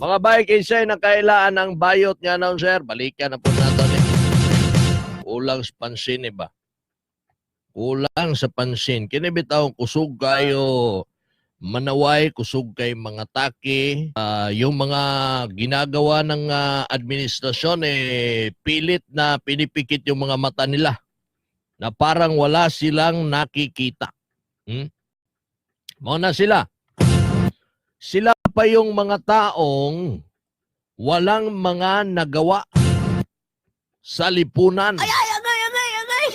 Mga bay, kinsay nakailaan ang bayot nga announcer, balikan na po nato ni. Kulang sa pansin, eh ba? Kulang sa pansin. Kini bitaw kusog kayo manaway, kusog kay mga taki, yung mga ginagawa ng administrasyon eh pilit na pinipikit yung mga mata nila na parang wala silang nakikita. Mao na sila. Sila pa yung mga taong walang mga nagawa sa lipunan. Ay, ay, agay, agay, agay!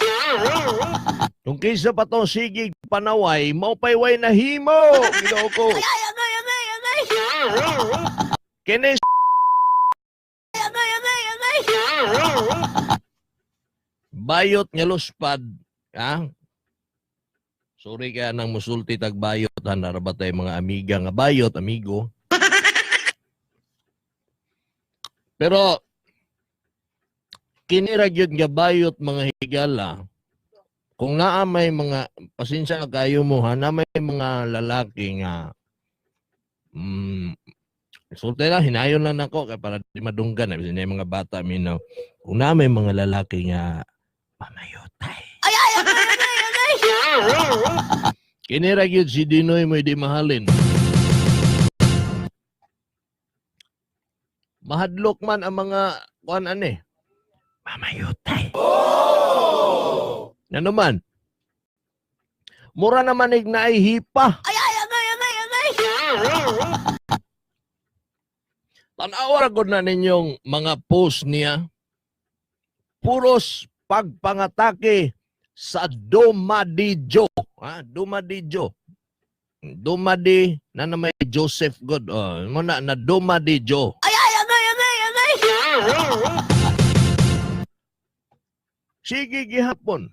Kung kinsa pa tong sigig panaway, mao pay way nahimo. Ginoo ko. Ay, ay, agay, agay, agay! Kini Agay, agay, agay! Bayot nga luspad, ha? Sorry kaya nang musulti tag bayot ha, nara ba tay mga amiga nga bayot, amigo. Pero kini ra gyud nga bayot, mga higala. Kung naa may mga, pasensya na kayo mo ha, na may mga lalaki nga sulti lang, hinayon lang nako kay para di madunggan eh, bisan mga bata minaw. Kung naa may mga lalaki nga pamayutay. Ay, ay, agay, agay, agay! Kini ra gyud si Dinoy mo di mahalin. Mahadlok man ang mga kuan ani. Mamayutay. Oh! Ano man? Mura naman ig naay hipa. Ay, ay, agay, agay, agay! Tanawa ra gud na ninyong mga post niya. Puros pagpangatake sa Dumadijo. Ha? Dumadijo. Dumadi na na may Joseph God. Oh, mo na na Dumadijo. Ay, ay, agay, agay, agay! Sige gihapon.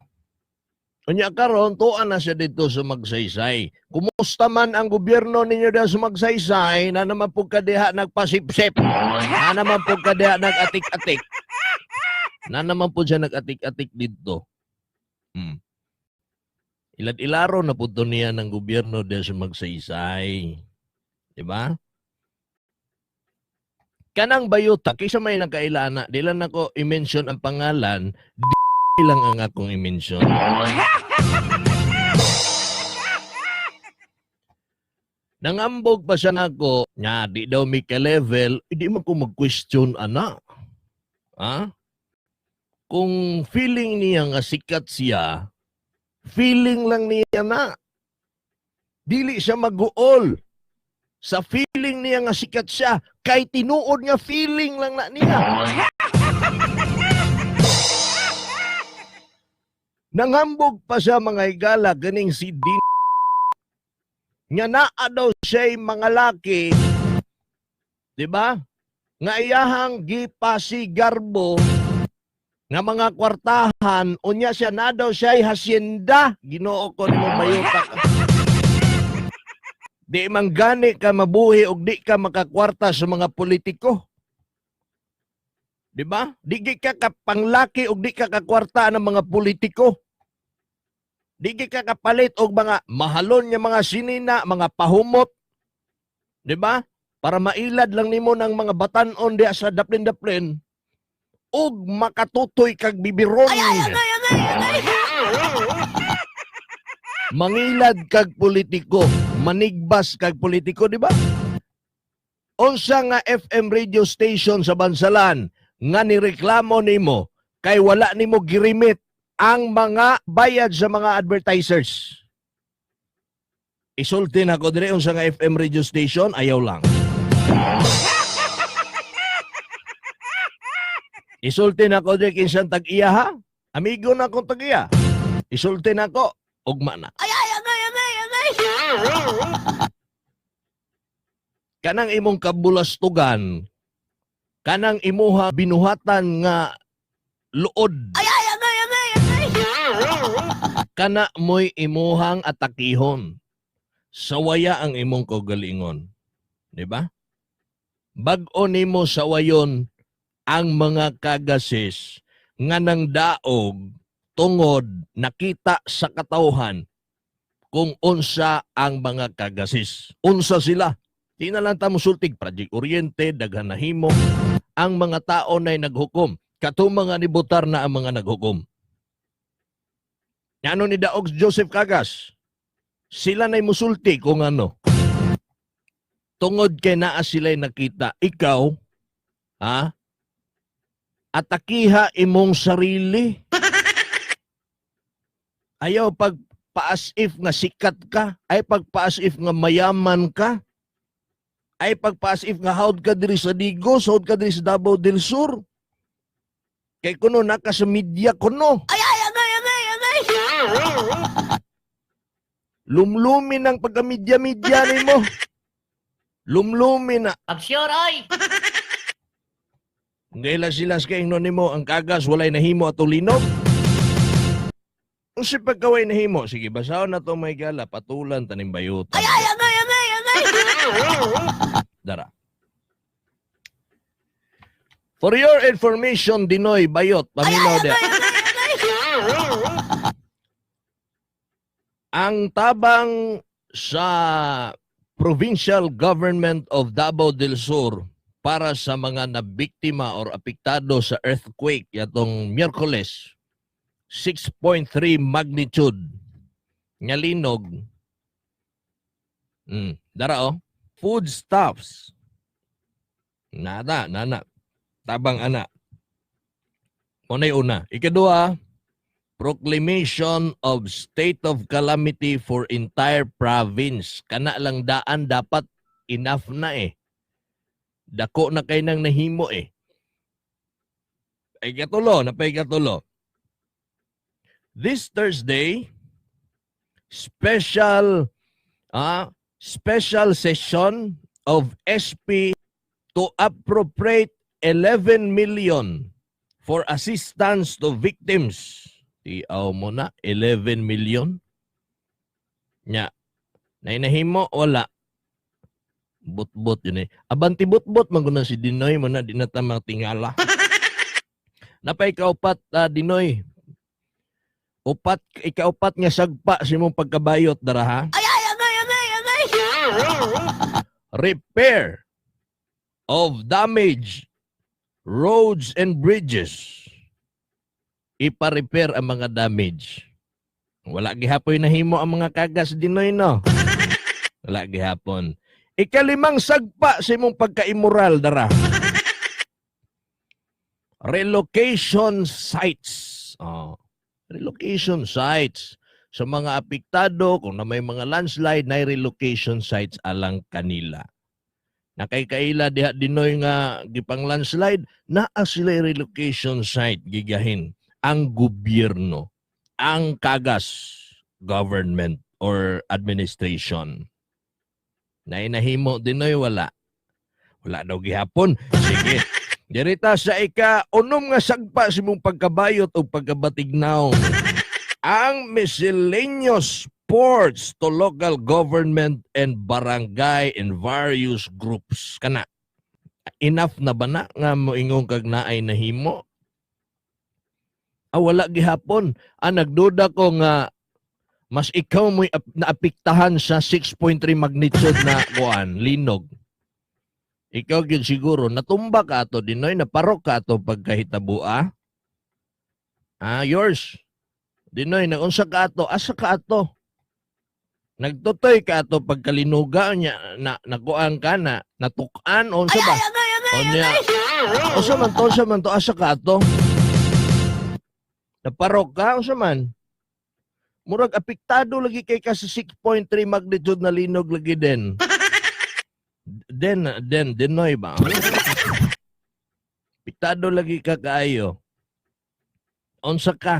Unya karon tuan na siya dito sa Magsaysay. Kumusta man ang gobyerno ninyo diha sa Magsaysay na naman pud ka diha nagpasipsip. Na naman pud ka diha nag-atik-atik. Na naman pud siya nag-atik-atik dito. Ilad-ilaro na pud to niya ng gobyerno diha sa Magsaysay. Di ba? Kanang bayuta, kaysa may nakailana, di lang nako i-mention ang pangalan, di lang ang akong i-mention. Nangambog pa siya nako, nga di daw mi ka-level, hindi man ko mag-question ana. Ha? Kung feeling niya nga sikat siya, feeling lang niya na. Dili siya mag-uol. Sa feeling niya nga sikat siya, kay tinuod nga feeling lang na niya. Nangambog pa siya, mga higala, ganing si Din nga naa daw siya'y mga laki, di ba? Nga iyahang gipasigarbo nga mga kwartahan, unya siya na daw siya'y hasyenda. Ginoo ko nimo bayuta ka. Di man gani ka mabuhi og di ka makakwarta sa mga politiko. Di ba? Di gi ka kapanglaki og di ka kakwarta ng mga politiko. Di gi ka kapalit og mga mahalon nga mga sinina, mga pahumot. Di ba? Para mailad lang nimo ng mga batanon diha sa daplin-daplin og makatutoy kag bibiron. Ay, ay, agay, agay, agay! Mangilad kag politiko, manigbas kag politiko, di ba? Unsa nga FM radio station sa Bansalan nga nireklamo nimo kay wala nimo girimit ang mga bayad sa mga advertisers? Isulti na ko dire unsa nga FM radio station, ayaw lang. Isulti na ko dire kinsang tag-iya ha? Amigo na akong tag-iya. Isulti na ko, ugma na. Ay, ay, agay, agay, agay! Kanang imong kabulastugan, kanang imuha binuhatan nga luod, Ay, ay, agay, agay, agay! Kana mo'y imuhang atakihon. Sawaya ang imong kaugalingon. Di ba? Bag-o nimo sawayon ang mga kagasis nga nang daog tungod nakita sa katawhan kung unsa ang mga kagasis. Unsa sila. Di na lang ta musultig Project Oriente, daghan nahimo. Ang mga tao na'y naghukom. Katong mga nibutar na ang mga naghukom. Ngano ni daog Joseph Cagas? Sila na'y musulti kung ano. Tungod kay naa sila'y nakita. Ikaw, ha? Atakiha imong sarili. Ayaw pag paas if nga sikat ka, ay pag paas if nga mayaman ka, ay pag paas if nga hawd ka diri sa Digos, hawd ka diri sa Davao del Sur. Kay kuno naka sa media kuno. Ay, ay, agay, agay, agay! Lumlumin ang pagka-media-media nimo. Lumlumin na. Pag-sure, oy! Ngayon sila sa kaingnon nimo, ang kagas walay nahimo ato linog. Kung si pagkaway nahimo, sige, basahon na to may gala, patulan tanim bayutan. Ay, ay, agay, agay, agay! Dara. For your information, Dinoy Bayot, Ay, ay, paminaw agay, de. agay, agay! Ang tabang sa Provincial Government of Davao del Sur para sa mga nabiktima or apektado sa earthquake yatong Miyerkules, 6.3 magnitude nga linog. Dara oh, foodstuffs. Nada, nana. Tabang ana. Unay una. Ikaduha, proclamation of state of calamity for entire province. Kana lang daan dapat enough na eh. Dako na kay nang nahimo eh. Ay katulo, napay katulo. This Thursday, special session of SP to appropriate 11 million for assistance to victims. Tiaw mo na, 11 million. Nya, nainahimo, wala. Butbot yun eh. Abanti butbot, man si Dinoy mo na, di na ta tingala. Napay kaupat, Dinoy. Upat, ikaupat nga sagpa sa imong pagkabayot, dara ha? Ay, ay, agay, agay, agay! Repair of damaged roads and bridges. Ipa-repair ang mga damage. Wala gihapoy nahimo ang mga kagas, Dinoy, no? Wala gihapon. Ikalimang sagpa sa imong pagka-immoral, dara. Relocation sites. Oh. Relocation sites. Sa mga apektado, kung na may mga landslide, na relocation sites alang kanila. Nakay kaila diha, Dinoy, nga gipang landslide, naa sila relocation site gigahin ang gobyerno, ang kagas government or administration. Nainahimo, Dinoy, wala. Wala daw gihapon. Sige. Dirita sa ika unom nga sagpa sa imong pagkabayot o pagkabatignaw. Ang miscellaneous ports to local government and barangay and various groups kana. Enough na ba na nga moingon kag naay nahimo? Ah, wala gihapon. Ah, nagduda ko nga mas ikaw mo'y naapektahan sa 6.3 magnitude na kuan, linog. Ikaw gyud siguro natumba ka ato, Dinoy, naparok ka ato pagkahitabua. Ah, yours. Dinoy, nagunsa ka ato? Asa ka ato? Nagtutoy ka ato pagkalinuga niya na nakuan ka na natukan unsa Ay, ba? ay, agay, agay, Unya. agay! Unsa man to, asa ka ato? Naparok ka unsa man? Murag apektado lagi kay ka sa 6.3 magnitude na linog lagi din. Den, Dinoy ba? Apektado lagi ka kaayo. Unsa ka?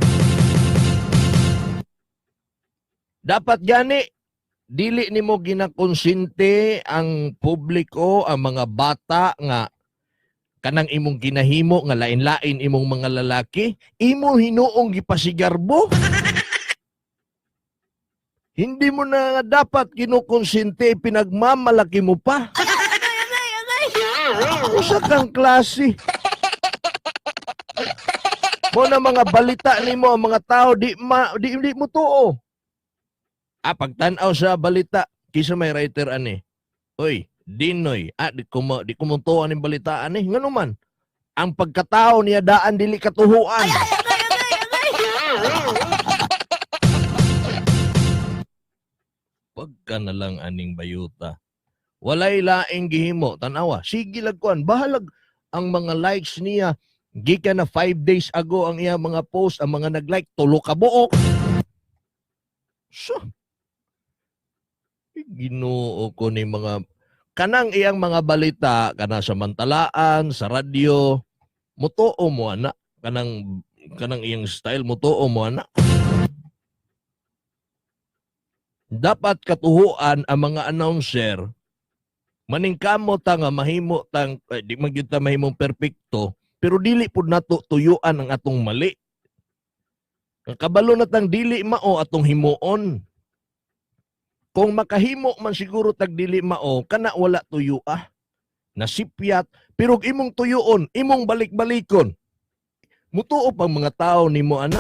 Dapat gani dili nimo ginakonsinte ang publiko, ang mga bata nga kanang imong ginahimo nga lain-lain imong mga lalaki, imo hinuong gipasigarbo. Hindi mo na dapat kinukonsinte, pinagmamalaki mo pa. Ay, ay, agay, agay, agay! Usa kang klase. Mo na mga balita nimo ang mga tao di ma, di, di mo tuo. Ah, pagtan-aw sa balita, kisa may writer ani. Oy, Dinoy, di ko mo ning balitaan eh. Ngano man, ang pagkatao niya daan dili katuhuan. Agay, agay, agay! Pagka na lang aning bayuta. Walay laing gihimo, tanawa. Sige lag kuan, bahalag ang mga likes niya. Gikan na 5 days ago ang iya mga post, ang mga nag-like, tulo ka buok. So, Ginoo ko ni mga kanang iyang mga balita kana sa mantalaan, sa radyo, mutuo mo ana kanang kanang iyang style, mutuo mo ana. Dapat katuhuan ang mga announcer, maningkamot ta nga mahimo tang eh, di man gyud ta mahimong perpekto, pero dili pud nato tuyuan ang atong mali. Ang kabalo na tang dili mao atong himuon. Kung makahimo man siguro tag dili mao kana, wala tuyo ah. Nasipyat, pero ug imong tuyuon, imong balik-balikon, mutuo pang mga tao nimo ana.